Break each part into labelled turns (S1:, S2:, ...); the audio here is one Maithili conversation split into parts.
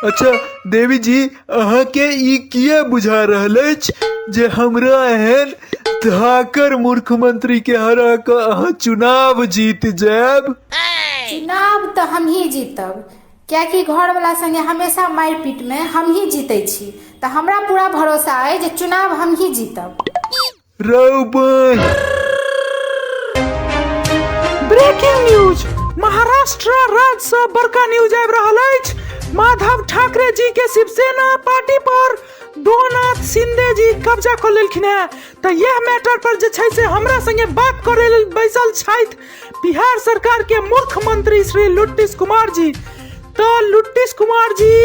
S1: अच्छा देवी जी, अहाँके ई किए बुझा रहल अछि जे हमरा एहन धाकर मुख्यमंत्री के हरा कऽ अहाँ चुनाव जीत जायब?
S2: चुनाव तऽ हमही जीतब, कियाकि घरवला संगे हमेशा मारि पीटमे हमही जीतै छी, तऽ हमरा पूरा भरोसा अइ जे चुनाव हमही जीतब।
S1: रौ बहि।
S3: ब्रेकिंग न्यूज, महाराष्ट्र राज्य सँ बड़का न्यूज आबि रहल अछि। माधव ठाकरे जी के शिवसेना पार्टी पर डोनाथ शिंदे जी कब्जा कऽ लेलखिन हेँ। तऽ यह मैटर पर जे छै से हमरा संगे बात करे लेल बैसल छथि बिहार सरकार के मुख्यमंत्री श्री लुट्टिस कुमार जी। तऽ लुट्टिस कुमार जी,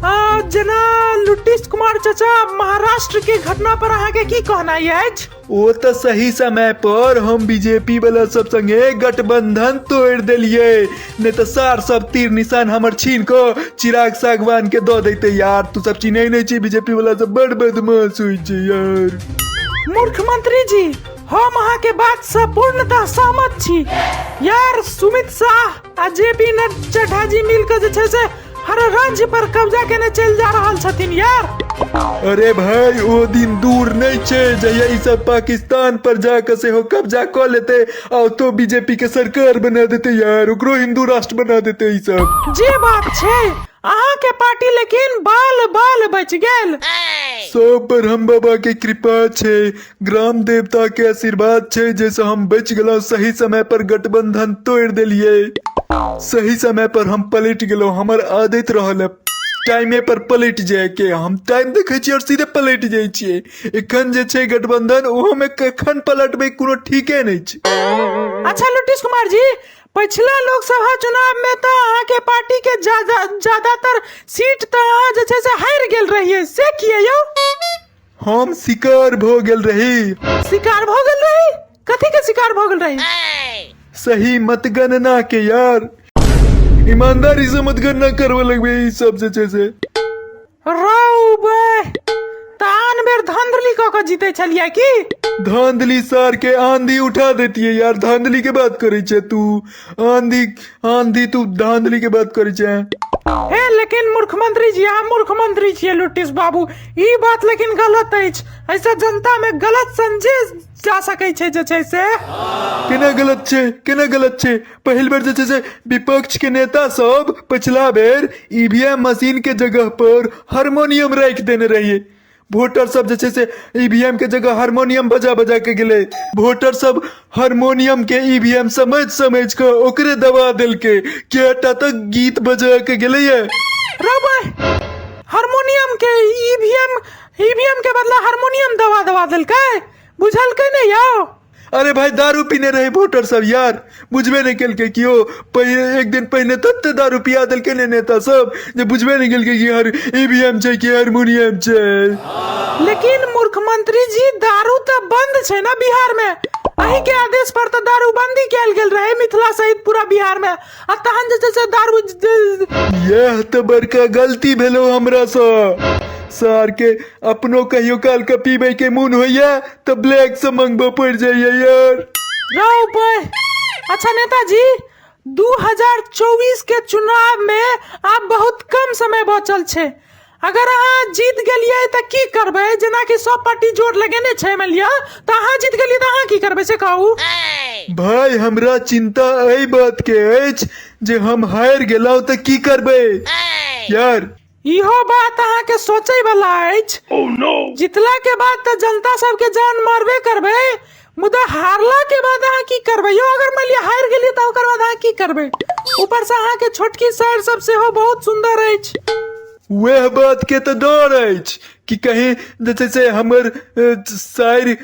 S3: जेना लुट्टिस कुमार चाचा, महाराष्ट्र के घटना पर अहाँके की कहनाइ अछि?
S1: ओ तऽ सही समय पर हम बीजेपी वाला सब संगे गठबंधन तोड़ देलिए, नहीं तऽ सार सब तीर निशान हमर छीन कऽ चिराग सागवान के दऽ देते। यार, तू सब चिन्है नहीं छी, बीजेपी वाला सब बड़ बदमाश होइ छै यार।
S3: मुख्यमंत्री जी, हम अहाँके बात से पूर्णतः सहमत छी यार। सुमित शाह आ जे पी चड्ढा जी मिल के जे छै से हर राज्य पर कब्जा केने चलि जा रहल छथिन यार।
S1: अरे भाई, ओ दिन दूर नहीं छै जहिया ई सब पाकिस्तान पर जाके सेहो कब्जा कऽ लेते आ तो बीजेपी के सरकार बना देते यार, ओकरो हिंदू राष्ट्र बना देते ई सब।
S3: जे बात छै, अहाँके पार्टी लेकिन बाल बाल बचि गेल।
S1: सब पर हम बाबा के कृपा छै, ग्राम देवता के आशीर्वाद छै, जैसे हम बच गेलहुँ। सही समय पर गठबंधन तोड़ देलिए, सही समय पर हम पलटि गेलहुँ। हमर आदत रहल है टाइमे पर पलटि जाय के। हम टाइम देखै छियै और सीधे पलटि जाइ छियै। एखन जे छै गठबंधन, ओहो में कखन पलटबै कोनो ठीके नहि छै।
S3: अच्छा लुटिस कुमार जी, पछिला लोकसभा चुनाव में तऽ अहाँके पार्टी के ज्यादातर सीट तऽ अहाँ जे छै से हारि गेल रहियै, से किए यौ?
S1: हम शिकार भऽ गेल रही।
S3: शिकार भऽ गेल रही? कथी के शिकार भऽ गेल रही?
S1: सही मतगणना के यार। ईमानदारी से मतगणना करबे लगबे ई सब जे छै से।
S3: रौ बे, तऽ आन बेर धांधली कऽ के जीते छलियै की?
S1: धांधली सार के आंधी उठा देती है यार। धांधली के बात करै छै तू? आंधी आंधी, तू धांधली के बात करै छै?
S3: हे, लेकिन मुख्यमंत्री जी, अहाँ मुख्यमंत्री छियै लुटिस बाबू, ई बात लेकिन गलत अछि। ऐसे जनता में गलत संदेश जा सकै छै जे छै से।
S1: केना गलत छै? केना गलत छै? पहिल बेर जे छै से विपक्ष के नेता सब पछिला बेर ईवीएम मशीन के जगह पर हारमोनियम राखि देने रहिए। वोटर सब जे छै से ईवीएम के जगह हारमोनियम बजा बजा के गेलै। वोटर सब हारमोनियम के ईवीएम समझ समझ के ओकरे दबा देलकै। केटा तक गीत बजा के गेलैये।
S3: रबै, हारमोनियम के ईवीएम, ईवीएम के बदला हारमोनियम दबा दबा देलकै, बुझलकै नहि यौ?
S1: अरे भाई, दारू पीने रहे वोटर सब यार, बुझबे नहीं केलकै कि ओ एक दिन पहिने तते दारू पिया देलकै ने नेता सब जे बुझबे नहीं केलकै कि हर ईवीएम छै कि हारमोनियम छै।
S3: लेकिन मुख्यमंत्री जी, दारू तऽ बंद छै ना बिहार में? अही के आदेश पर तऽ दारू बंदी कयल गेल रहे मिथिला सहित पूरा बिहार में, आ तहन जे छै से दारू
S1: यह तऽ बड़का गलती भेलो हमरा सँ सार के। अपनो कहियो काल के पीबै के मोन होइया तऽ ब्लैक से मंगबऽ पड़ि जाइया यार।
S3: रौ बे। अच्छा नेताजी, 2024 के चुनाव में आब बहुत कम समय बचल छै। अगर अहाँ जीत गेलियै तऽ की करबै? जेनाकि सब पार्टी जोर लगेने छै, मानि लिअ तऽ अहाँ जीत गेलियै तऽ अहाँ की करबै से कहू।
S1: भाई, हमरा चिंता एहि बात के अछि जे हम हारि गेलहुँ तऽ की करबै यार।
S3: इहो बात अहाँके सोचै वाला अछि। Oh, no. जीतला के बाद तऽ जनता सबके जान मारबे करबै, मुदा हारला के बाद अहाँ की करबै यौ? अगर मान लिअ हारि गेलियै तऽ ओकर बाद अहाँ की करबै? ऊपर से अहाँके छोटकी साइर सब सेहो बहुत सुंदर अछि।
S1: वएह बात के तऽ डर अछि कि कहीं जे छै से हमर साइर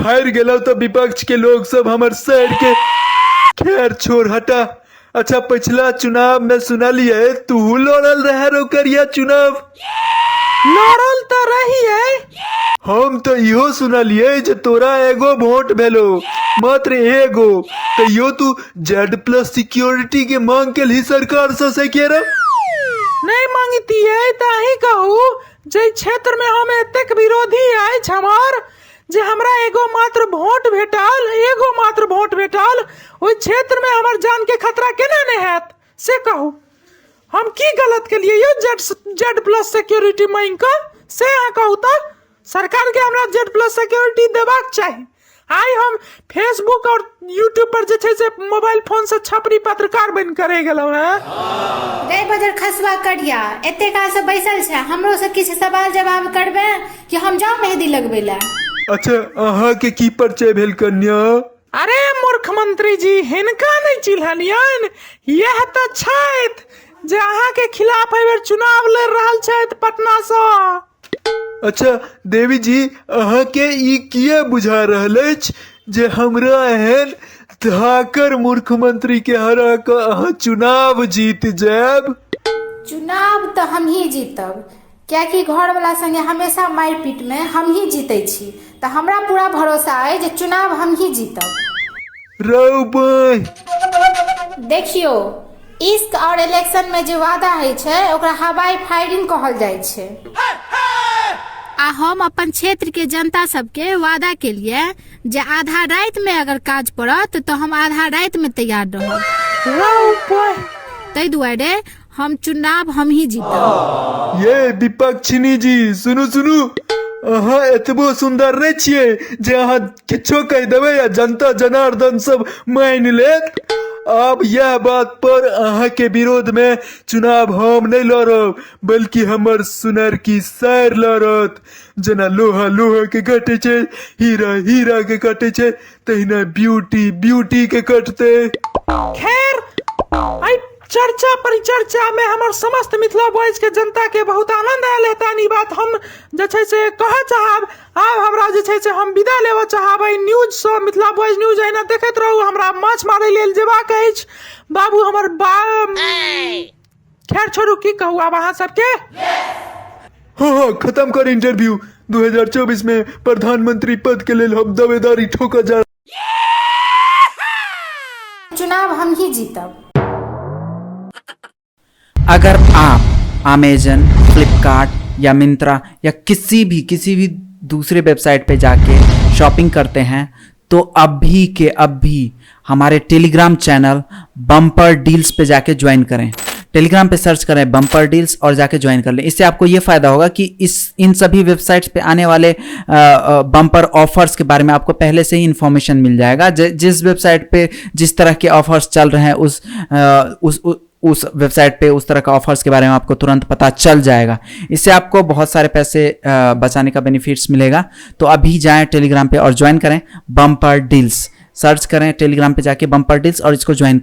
S1: हारि गेलहुँ तऽ विपक्ष के लोग सब हमर साइर के। खैर छोड़, हटा। अच्छा, पिछला चुनाव में सुनलिए तू लड़ल रहे रो करिया चुनाव?
S3: लड़ल तऽ रहिए।
S1: हम तऽ इहो सुनलिए जे तोरा एगो वोट भेलो, मात्र एगो, तैयो तू जेड प्लस सिक्योरिटी के मांग केलही सरकार से, से के रे?
S3: नहि मांगतियै तऽ अहीं कहू, जाहि क्षेत्र में हम एतेक विरोधी अछि हमर, जे हमरा एगो मात्र वोट भेटल, एगो मात्र वोट भेटल, ओहि क्षेत्र में हमर जान के खतरा केना नहि हैत से कहू। हम की गलत केलियै यौ जेड जेड प्लस सिक्योरिटी मांगि कऽ से अहाँ कहू तऽ सरकारके हमरा जेड प्लस सिक्योरिटी देबाक चाही। आइ हम फेसबुक और यूट्यूब पर जे छै से मोबाइल फोन से छपरी पत्रकार बनि कऽ रहि गेलहुँ हेँ।
S2: रे बजर खसुआ करिया, एते काल से बैसल छै, हमरो से किछु सवाल जवाब करबे कि हम जाउ मेहदी लगबै लए?
S1: अच्छा, अहाँके की परिचय भेल कन्या?
S3: अरे मूर्ख मंत्री जी, हिनका नहि चिन्हलियनि? इएह तऽ छथि जे अहाँके खिलाफ एहि बेर चुनाव लड़ि रहल छथि पटनासँ।
S1: अच्छा देवी जी, अहाँके ई किए बुझा रहल अछि जे हमरा एहन धाकर मूर्ख मंत्री के हरा कऽ अहाँ चुनाव जीत जायब?
S2: चुनाव तऽ हमही जीतब, कियाकि घरवला संगे हमेशा मारि पीटमे हमही जीतै छी, तऽ हमरा पूरा भरोसा अइ जे चुनाव हमही जीतब।
S1: रौ बाँहि।
S2: देखियौ, इश्क और इलेक्शन में जे वादा होइ छै ओकरा हवाई फायरिंग कहल जाइ छै। आ हम अपन क्षेत्र के जनता सबके वादा केलिए जे आधा राति में अगर काज पड़त तऽ हम आधा राति में तैयार रहब।
S3: रौ बाँहि।
S2: ताहि दुआरे हम चुनाव हमही जीतब।
S1: ये विपक्षिनी जी, सुनू सुनू, अहाँ एतबो सुन्दर नहि छियै जे अहाँ किछो कहि देबै आ जनता जनार्दन सब मानि लेत। आब यह बात पर अहाँके विरोध में चुनाव हम नहि लड़ब, बल्कि हमर सुनर की सैर लड़त। जेना लोहा लोहा के कटै छै, हीरा हीरा के कटै छै, तहिना ब्यूटी ब्यूटी के कटतै।
S3: खैर, एहि चर्चा परिचर्चा में हमर समस्त मिथिला बॉयज के जनता के बहुत आनंद आयल हेतनि, ई बात हम जे छै से कहऽ चाहब। आब हमरा जे छै से हम विदा लेबऽ चाहब एहि न्यूजसँ। मिथिला बॉयज न्यूज एहिना देखैत रहू। हमरा माछ मारै लेल जेबाक अछि बाबू हमर बा। खैर छोड़ू, की कहू आब अहाँ सबके।
S1: हाँ हाँ, खत्म कर इंटरव्यू। 2024 में प्रधानमंत्री पद के लेल हम दावेदारी ठोका जा।
S2: चुनाव हम ही जीतब।
S4: अगर आप अमेजन, फ्लिपकार्ट या मिंत्रा या किसी भी दूसरे वेबसाइट पे जाके शॉपिंग करते हैं तो अभी के अभी हमारे टेलीग्राम चैनल बम्पर डील्स पे जाके ज्वाइन करें। टेलीग्राम पे सर्च करें बम्पर डील्स और जाके ज्वाइन कर लें। इससे आपको ये फ़ायदा होगा कि इस इन सभी वेबसाइट्स पे आने वाले बम्पर ऑफर्स के बारे में आपको पहले से ही इन्फॉर्मेशन मिल जाएगा। जिस वेबसाइट पे जिस तरह के ऑफर्स चल रहे हैं उस वेबसाइट पे उस तरह का ऑफर्स के बारे में आपको तुरंत पता चल जाएगा। इससे आपको बहुत सारे पैसे बचाने का बेनिफिट्स मिलेगा। तो अभी जाएं टेलीग्राम पे और ज्वाइन करें बम्पर डील्स। सर्च करें टेलीग्राम पे जाके बम्पर डील्स और इसको ज्वाइन।